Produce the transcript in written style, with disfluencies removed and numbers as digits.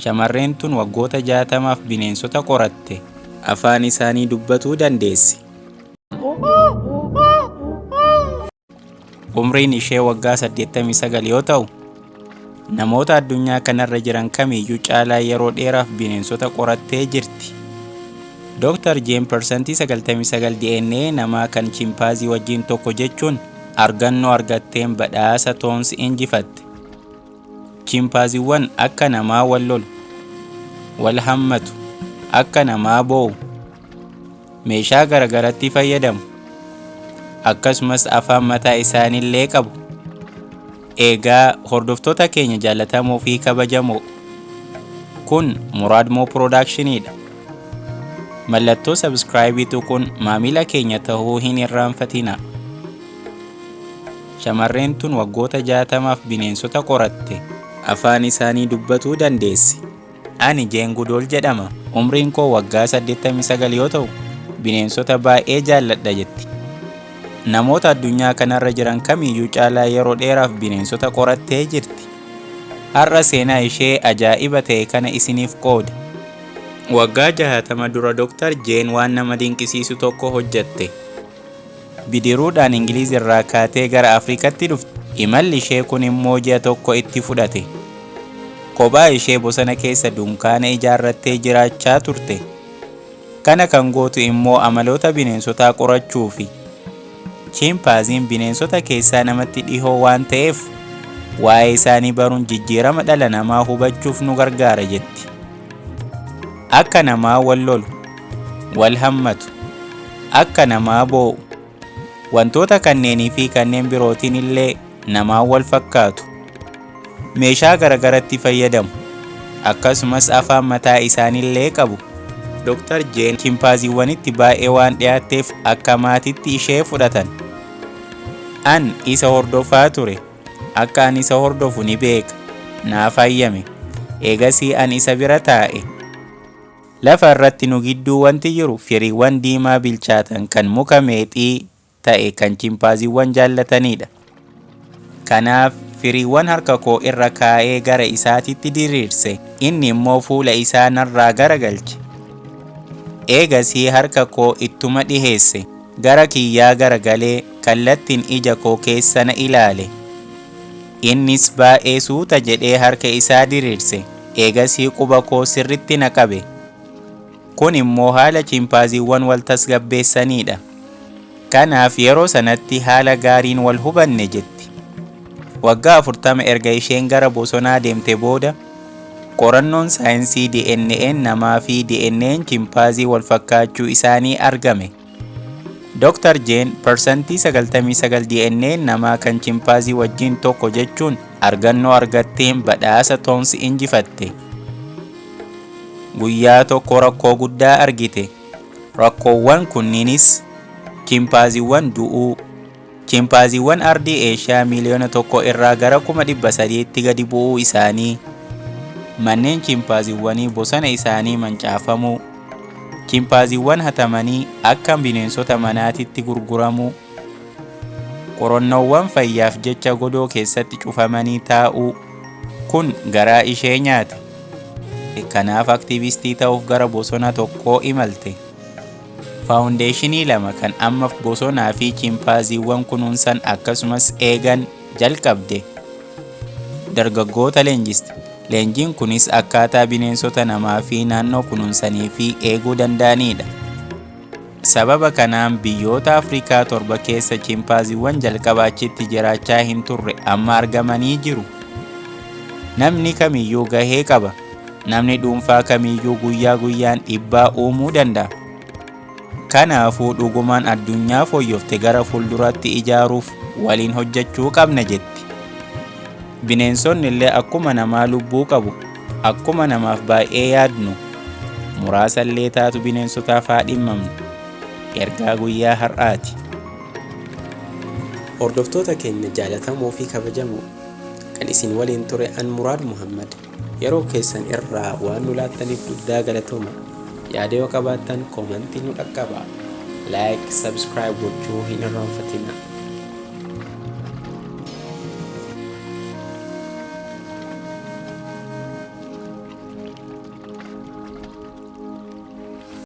Shamarreen tun waggoota 60f bineensota qoratte. Afaan isaanii dubbatuu dandeessi. Umriin ishee waggaa 89 yoo ta'u, namoota addunyaa kanarra jiran kamiiyyuu caalaa yeroo dheeraaf bineensota qorattee jirti. Dr. Jeen parsantii 99 DNA namaa kan chimpaazii wajjin tokko jechuun argannoo argatteen badhaasa Toons injifatte. Chimpaaziiwwan akka namaa wal lolu, wal hammatu, akka namaa boo'u, meeshaa garagaratti fayyadamu, akkasumas afaan mataa isaaniillee qabu. Eegaa hordoftoota keenya jaallatamoo fi kabajamoo, kun Muraad Moo Piroodaakshiniidha. Mallattoo subscribe tuquun maamila keenya tahuu hin irraanfatinaa. Shamarreen tun waggoota 60f bineensota qoratte. Afaan isaanii dubbatuu dandeessi. Ani Jeen Gudool jedhama. Umriin koo waggaa 89 yoo ta'u, bineensota baay'ee jaalladha jetti. Namoota addunyaa kanarra jiran kamiiyyuu caalaa yeroo dheeraaf bineensota qorattee jirti. Har'a seenaa ishee ajaa'iba ta'e kana isiniif qooda. Waggaa 60 dura Dr. Jeen waan nama dinqisiisu tokko hojjatte. Bidiruudhaan Ingiliiz irraa kaatee gara Afrikatti dhufte. Imalli ishee kun immoo ji'a tokko itti fudhate. Kophaa ishee bosona keessa dunkaana ijaarrattee jiraachaa turte. Kana kan gootu immoo amaloota bineensotaa qorachuufi. Chimpaaziin bineensota keessaa namatti dhihoo waan ta'eef waa'ee isaanii baruun jijjiirama dhala namaa hubachuuf nu gargaara jetti. Akka namaa wal lolu, wal hammatu, akka namaa boo'u. Wantoota kanneenii fi kanneen birootiin illee namaan wal fakkaatu. Meeshaa garagaratti fayyadamu. Akkasumas afaan mataa isaaniillee qabu. Dr. Jeen chimpaaziiwwanitti baay'ee waan dhiyaatteef akka maatitti ishee fudhatan. An isa hordofaa ture. Akka an isa hordofu ni beeka. Naaf hayyame. Eegasii an isa bira taa'e. Lafa irratti nu gidduu wanti jiru firiiwwan diimaa bilchaatan kan muka meexxii ta'e kan chimpaaziiwwan jaallataniidha. Kanaaf firiiwwan harka koo irra kaa'ee gara isaatitti diriirse, inni immoo fuula isaa narraa garagalche. Eegasii harka koo ittuma dhiheesse, gara kiyyaa garagalee kallattiin ija koo keessa na ilaale. Innis baay'ee suuta jedhee harka isaa diriirse, eegasii quba koo sirritti na qabe. Kun immoo haala chimpaaziiwwan wal tasgabbeessaniidha. Kanaaf yeroo sanatti haala gaariin wal hubanne jetti. Waggaa 40 erga isheen gara bosonaa deemte booda qorannoon saayinsii DNA'n namaa fi DNA'n chimpaazii wal fakkaachuu isaanii argame. Dr. Jeen parsantii 99 DNA'n namaa kan chimpaazii wajjin tokko jechuun argannoo argatteen badhaasa Toons injifatte. Guyyaa tokko rakkoo guddaa argite. Rakkoowwan kunniinis chimpaaziiwwan du'uu, chimpaaziiwwan ardii Eeshiyaa miiliyoona 1 irraa gara 300,000tti gadi bu'uu isaanii, manneen chimpaaziiwwanii bosona isaanii mancaafamuu, chimpaaziiwwan hatamanii akka bineensota manaatitti gurguramuu, qorannoowwan fayyaaf jecha godoo keessatti cufamanii taa'uu. Kun garaa ishee nyaate. Kanaaf aktiivistii ta'uuf gara bosona tokkoo imalte. Faawundeeshinii lama kan amma bosonaa fi chimpaaziiwwan kunuunsan akkasumas eegan jalqabde. Dargaggoota leenjiste. Leenjiin kunis akkaataa bineensota namaa fi naannoo kunuunsanii fi eeguu danda'anidha. Sababa kanaan biyyoota Afrikaa 7 keessa chimpaaziiwwan jalqaba achitti jiraachaa hin turre amma argamanii jiru. Namni kamiyyuu gahee qaba. Namni dhuunfaa kamiyyuu guyyaa guyyaan dhiibbaa uumuu danda'a. Kanaafuu dhugumaan addunyaa fooyyofte gara fuulduraatti ijaaruuf waliin hojjechuu qabna jetti. Bineensonni illee akkuma namaa lubbuu qabu. Akkuma namaaf baay'ee yaadnu muraasa illee taatu bineensotaaf haa dhimmamnu. Ergaa guyyaa har'aati. Hordoftoota keenya jaalatamoo fi kabajamoo, kan isin waliin ture an Muraad Muhammad. Yeroo keessan irraa waan nu laattaniif guddaa galatooma. Yaada yoo qabaattan koomantii nu dhaqqabaa. Like, subscribe gochuu hin irraanfatinaa.